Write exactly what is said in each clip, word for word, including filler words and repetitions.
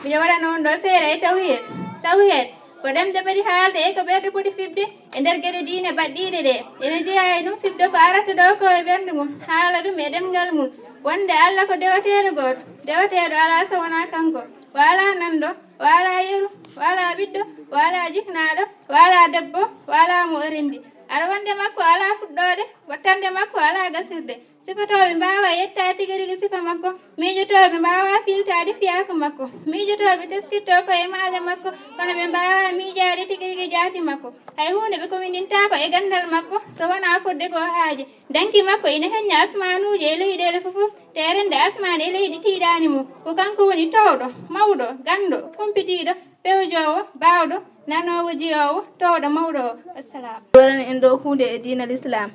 Miɗo waɗana on ɗo seeɗa e tawhiid. Tawhiid ko ɗemɗe ɓuri haalde e ko ɓerɗe poti fiɓde e nder geɗe diine baɗɗiiɗe ɗe. Ene jeyaa e ɗum fiɓde ko arata ɗo ko e ɓernde mum, haala ɗum e ɗemngal mum, wonde Alla ko deweteeɗo gooto, deweteeɗo alaa so wonaa kanko, o alaa nanɗo, o alaa yeru, o alaa ɓiɗɗo, o alaa jiknaaɗo, o alaa debbo, o alaa mo o renndi. Aɗa wonde makko alaa fuɗɗoode, wattande makko alaa gasirde. Sifotooɓe mbaawaa yettaade tigi rigi sifa makko, miijotooɓe mbaawaa fiiltaade fiyaako makko, miijotooɓe teskitto ko e maale makko, kono ɓe mbaawaa miijaade tigi rigi jaati makko. Hay huunde ɓe kominintaako e ganndal makko, so wonaa fodde ko haaje. Danki makko ina heñña asmaanuuji e leyɗeele fof, teerende asmaan e leydi tiiɗaani mo. Ko kanko woni toowɗo, mawɗo, ganndo, kumpitiiɗo, pewjoowo, baawɗo, nanoowo, jiyoowo, toowɗo mawɗo o. Assalam. Waɗana en ɗo huunde e diina Lislaam.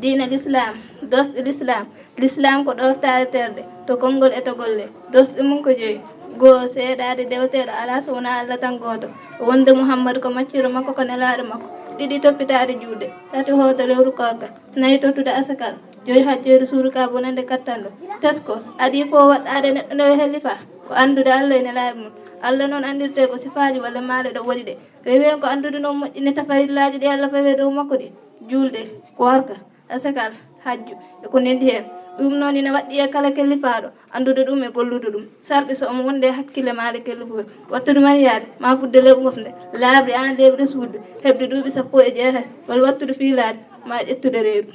Diina Lislaam, doosɗe Lislaam. Lislaam ko ɗooftaare terɗe, to konngol e to golle. Doosɗe mum ko joyi. Goo, seeɗaade deweteeɗo alaa so wonaa Alla tan gooto. Wonde Muhammadu ko maccuɗo makko, ko nelaaɗo makko. Ɗiɗi, toppitaade juulde. Tati, hoota lewru koorka. Nayi, tottude asakal. Joyi, hajjoyde suudu ka bonannde kattanɗo. Tesko, adii fof waɗɗaade neɗɗo nde o hellifa, ko anndude Alla e nelaaɓe mum. Alla noon anndirtee ko sifaaji walla maale ɗo waɗi ɗe. Rewi en ko anndude noon moƴƴinirta farillaaji ɗi Alla fawi e dow makko ɗi, juulde, koorka, asakal, hajju, e ko nanndi heen. Ɗum noon ina waɗɗi e kala kellifaaɗo anndude ɗum e gollude ɗum. Sarɗi so omo wonde e hakkille maale kellifuuɓe. Wattude mariyaade, ma fudde leeɓu mofnde, laaɓde aan leeɓde suuɗde, heɓde duuɓi sappo e jeetati, walla wattude fiilaade, ma ƴettude reedu.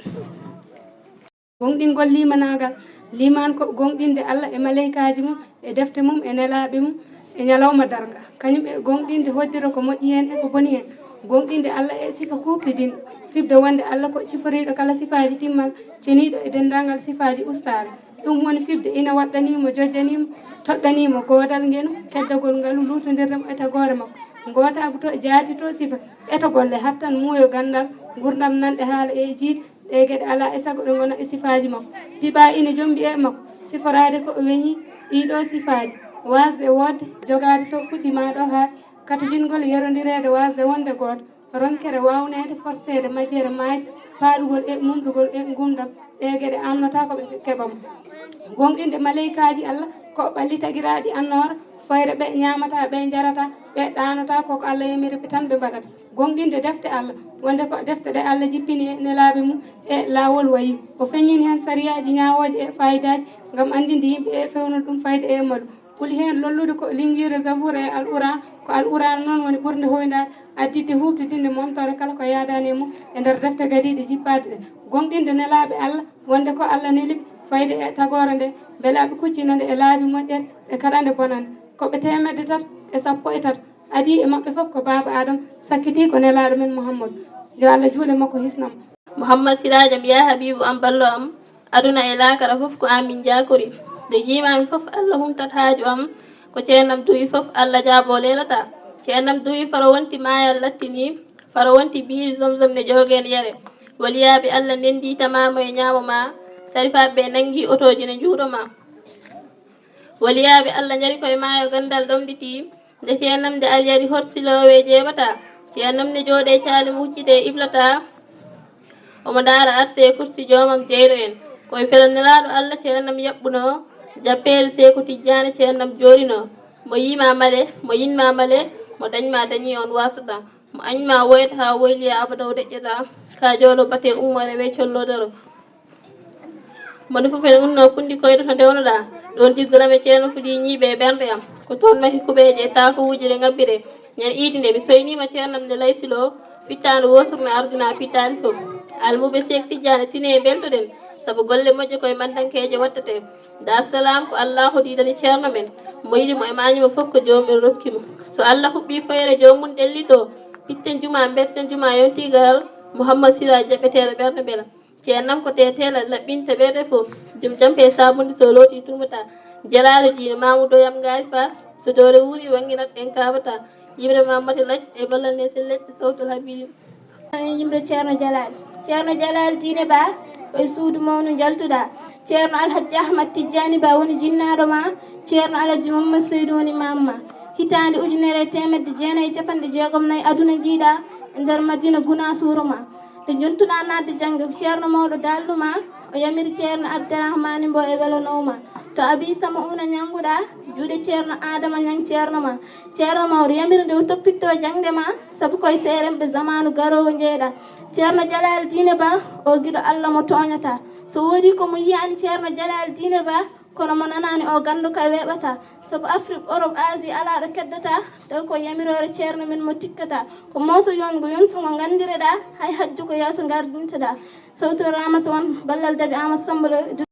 Goongɗingol liimanaagal. Liimaan ko goongɗinde Alla e maleykaaji mum, e defte mum, e nelaaɓe mum, e ñalawma darnga. Kañum e goongɗinde hoddiro ko moƴƴi heen e ko boni heen. Goongɗinde Alla e sifa kuuɓɗi ɗiin, fiɓde wonde Alla ko ciforiiɗo kala sifaaji timmal, ceniiɗo e denndaangal sifaaji ustaare. Ɗum woni fiɓde ina waɗɗanii mo, jojjanii mo, toɗɗanii mo goodal, ngenu, keddagol ngalu, luutondirde mo e tagoore makko. Ngootaagu to, jaati to, sifa e to golle, hattan muuyo ganndal, nguurndam nanɗe haala e jiiɗe, ɗee geɗe alaa e sago ɗe ngona e sifaaji makko. Piɓaa ina jommbi e makko, siforaade ko o weñi ɗii ɗoo sifaaji, waasde woodde, jogaade to fuɗɗi maa ɗo haaɗi, katojingol yerondireede, waasde wonde gooto, ronkere waawneede, forseede, majjere maayde, paaɗugol e mumɗugol e ngumndam, ɗee geɗe aamnotaa ko ɓe keɓa mo. Goongɗinde maleykaaji Alla ko ɓalli tagiraaɗi annoora, foyre ɓe ñaamataa, ɓe njarataa, ɓe ɗaanotaa, ko ko Alla yamiri ɓe tan ɓe mbaɗata. Goongɗinde defte Alla, wonde ko defte ɗe Alla jippini e nelaaɓe mum e laawol wayi. O feññini heen sariyaaji, ñaawooje e faayidaaji ngam anndinde yimɓe e fewnude ɗum fayde e malu. Ɓuri heen lollude ko Linjiira, Zabuura e Al Quraan. Ko Al Quraan noon woni ɓurnde hoyndaade, additde huuɓtidinde momtoore kala ko yaadaani e mum e nder defte gadiiɗe jippaade ɗe. Goongɗinde nelaaɓe Alla, wonde ko Alla neli ɓe fayde e tagoore nde, mbela ɓe kuccina nde e laabi moƴƴere, ɓe kaɗa nde bonande. Ko ɓe teemedde tato e sappo e tato. Adii e maɓɓe fof ko baaba Aadama, sakkitii ko nelaaɗo men Muhammadu, yo Alla juul e makko hisna mo. Muhammad siraajo am, yaa habiibu am, ballo am, aduna e laakara fof ko aan min njaakori. Nde njiimaami fof, Alla humtat haaju am. Ko ceernam duwi fof, Alla jaabo leelataa. Ceernam duwi faro wonti maayal lattini, faro wonti biir Zomzom ne joogeen yare. Waliyaaɓe Alla ndenndi tamaamo e ñaamo ma, sarifaaɓe ɓe nanngi otooji ne njuuɗo ma. Waliyaaɓe Alla njari koye maayo ganndal ɗomɗiti. Nde ceernam nde aryari hot siloowe jeeɓataa, ceernam ne jooɗe caali mum huccitee iblataa. Omo ndaara arse e kursi joomam jeyɗo en. Koye fela nelaaɗo Alla ceernam yaɓɓunoo, jappeere Seeku Tijjaani ceernam jooɗinoo. Mo yiima male, mo yinma male, mo dañma dañi on wasata. Mo añma woyta haa woyliya abadaw deƴƴata. Ka joolo bate ummo rewe collo daro. Moni fof ene unno kunndi koyɗo to ndewnoɗaa. Ɗoon jiggoram e ceerno fuɗi ñiiɓe e ɓernde am. Ko toon mahi kuɓeeje e taakowuuji ɗe ngabbire. Ñande iidi nde mi soyniima ceernam nde laysilo, fittaandu wootoru ne ardina fittaali fof. Almuɓe Seek Tijjaani tine e mbeltoɗen, sabu golle moƴƴe koye mandankeeje waɗtetee. Dar Salaam ko Allaahu diidani ceerno men. Mo yiɗi mo e maañi mo fof ko joomum rokki mo. So Alla huɓɓi foyre joomum ɗelli ɗo, pitten juma, mberten juma yonti garal, Muhammad Sira jaɓeteeɗo ɓernde mbela. Ceernam ko teetela laɓɓinta ɓerɗe fof. Jom jampe e saabunnde so looti tuumata. Jalaalu diine Mamudo Yam ngaari Faas. So doole wuuri wannginat en kaabata. Yimre Mamadi Laj e ballal ne sellet e sawtal Habiibu. Yimre Ceerno Jalaali. Ceerno Jalaali Diine Ba, ko e suudu mawnu njaltuɗaa. Ceerno Alhajji Ahmad Tijjaani Ba woni jinnaaɗo ma. Ceerno Alhajji Mamad Seydu woni maam ma. Hitaande ujunere e teemedde jeenayi e capanɗe jeegom nayi aduna njiiɗaa e nder Madina Gunaas wuro ma. Nde jontuɗaa naatde jaŋde, ko Ceerno Mawɗo daalnuma, o yamiri Ceerno Abderahmani Mbow e welanowma. To Abi Sama Una ñannguɗaa, juuɗe Ceerno Adama Ñaŋ ceerno ma. Ceerno Mawɗo yamiri nde o toppitto jaŋde ma, sabu koye seerenɓe zamaanu garoowo njeeyɗaa. Ceerno Jalaal Diine Ba, o giɗo Allah mo tooñataa. So woodii ko mo yiyaani Ceerno Jalaal Diine Ba, kono mo nanaani o ganndo ka weeɓataa. Sabu Afrik, Orop, Asie, alaa ɗo keddataa, tawi ko yamiroore Ceerno men mo tikkataa. Ko mooso yon ngo yontu ngo nganndireɗaa, hay hajju ko yeeso ngardinteɗaa. Sawtu Ramata on, ballal Dabi Aamadu Samba Lo.